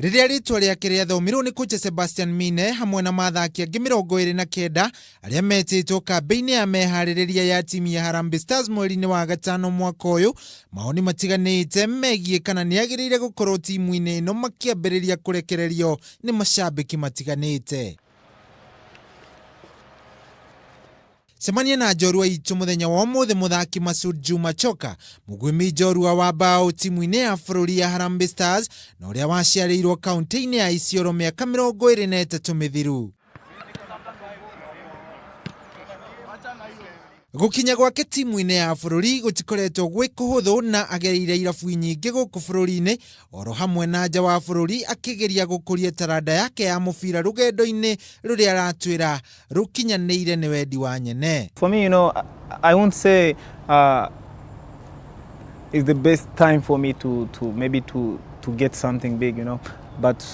Rĩrĩa rĩtwa rĩake rĩathomirwo nĩ kocha Sebastian Mine hamwe na mathaki angĩ 29 arĩa metĩtwo kambĩ-inĩ ya meharĩrĩria ya timu ya Harambee Stars mweri-inĩ wa gatano mwaka ũyũ, mawoni matiganĩte megiĩ kana nĩagĩrĩire gũkorwo timu-inĩ ĩno makĩambĩrĩria kũrekererio nĩ macambĩki matiganĩte. Cemania na njorua itũ mũthenya wa ũmũthĩ mũthaki Masud Juma Choka, mũguĩmi njorua wa mbaũ timu-inĩ ya bũrũri ya Harambee Stars na ũrĩa waciarĩirwo kaunti-inĩ ya Isiolo mĩaka 23 mĩthiru. Gũkinya gwake timu-inĩ ya bũrũri gũtikoretwo gwĩ kũhũthũ na agereire irabu nyingĩ gũkũ bũrũri-inĩ oro hamwe na nja wa bũrũri akĩgeria gũkũria taranda yake ya mũbira rũgendo-inĩ rũrĩa aratwĩra rũkinyanĩire nĩ wendi wa nyene. For me, I won't say it's the best time for me to maybe to get something big, but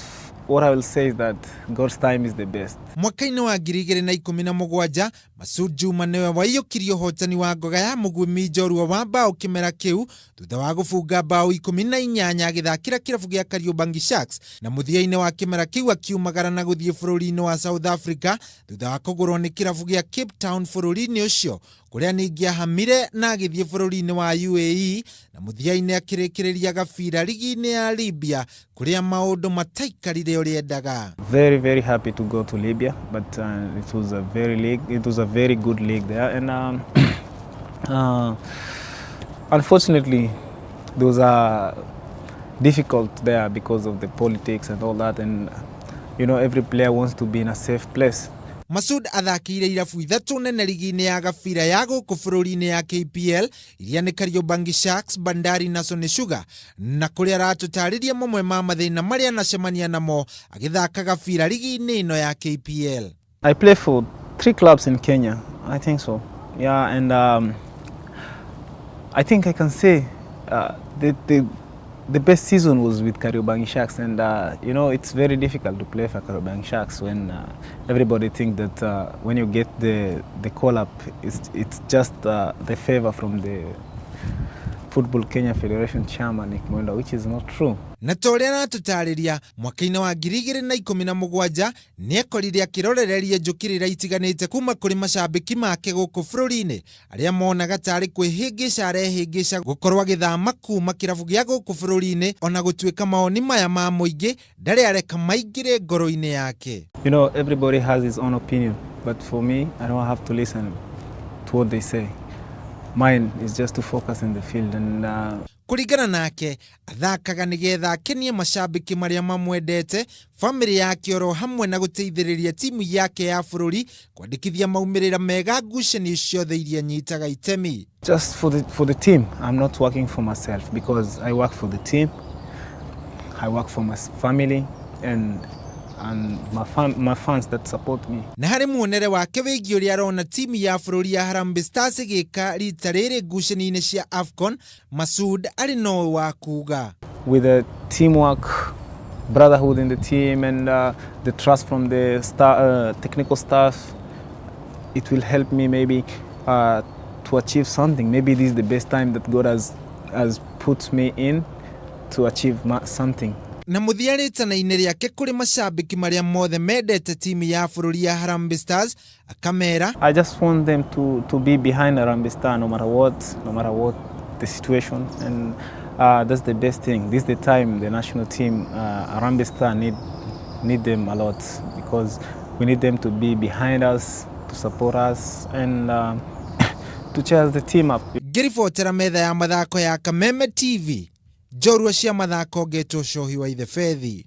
what I will say is that God's time is the best. Mwaka-inĩ wa 2017 Masud Juma nĩwe waiyũkirie ũhotani wa ngoga ya mũguĩmi njorua wa mbaũ kĩmera kĩu thutha wa gũbunga mbaũ 18 agĩthakĩra kĩrabu gĩa Kariobangi Sharks, na mũthia-inĩ wa kĩmera kĩu akiumagara na gũthiĩ bũrũri-inĩ wa South Africa thutha wa kũgũrwo nĩ kĩrabu gĩa Cape Town bũrũri-inĩ ũcio, kũrĩa ningĩ ahamire na agĩthiĩ bũrũri-inĩ wa UAE na mũthia-inĩ akĩrĩkĩrĩria gabira rigi-inĩ ya Libya kũrĩa maũndũ mataikarire ũrĩa endaga. Very, very happy to go to Libya, but it was a very league, it was a very good league there, and unfortunately there was a difficult there because of the politics and all that, and every player wants to be in a safe place. Masud athakĩire irabu ithatũ nene rigi-inĩ ya gabira ya gũkũ bũrũri-inĩ ya KPL iria nĩ Kariobangi Sharks, Bandari na Sony Sugar, na kũrĩa aratũtarĩria mamwe ma mathĩna marĩa anacemania namo agĩthaka gabira rigi-inĩ ĩno ya KPL. I play for 3 clubs in Kenya, I think so. Yeah, and I think I can say the best season was with Kariobangi Sharks, and it's very difficult to play for Kariobangi Sharks when everybody thinks that when you get the call up, it's just the favor from the Football Kenya Federation chairman Nick Mwendwa, which is not true. Na ta ũrĩa aratũtarĩria, mwaka-inĩ wa 2017 nĩekorire akĩrorereria njũkĩrĩra itiganĩte kuma kũrĩ macambĩki make gũkũ bũrũri-inĩ arĩa monaga tarĩ kwĩhĩngĩca arehĩngĩca gũkorwo agĩthama kuma kĩrabu gĩa gũkũ bũrũri-inĩ, ona gũtuĩka mawoni maya ma mũingĩ ndarĩ areka maingĩre ngoro-inĩ yake. Everybody has his own opinion, but for me, I don't have to listen to what they say. Mine is just to focus in the field and Kũringana nake, athakaga nĩgetha akenie macambĩki marĩa mamwendete, bamĩrĩ yake oro hamwe na gũteithĩrĩria timu yake ya bũrũri kwandĩkithia maumĩrĩra mega ngucanio ciothe iria nyitaga itemi. Just for the team. I'm not working for myself because I work for the team. I work for my family and my fans that support me. Na harĩ muonere wake wĩgiĩ ũrĩa arona timu ya bũrũri ya Harambee Stars ĩgĩka rita rĩrĩ ngucanio-inĩ cia AFCON, Masud arĩ na ũũ wa kuga. With the teamwork, brotherhood in the team, and the trust from the technical staff, it will help me maybe to achieve something. Maybe this is the best time that God has put me in to achieve something. Na mũthia rĩtana-inĩ rĩake kũrĩ macambĩki marĩa mothe mendete timu ya bũrũri ya Harambee Stars akamera, I just want them to be behind Harambee Stars no matter what, no matter what the situation, and that's the best thing. This is the time the national team, Harambee Stars need them a lot, because we need them to be behind us, to support us, and to cheer the team up. Ngĩribotera metha ya mathako ya Kameme TV, njorua cia mathako ngetwo Cohi wa Ithebethi.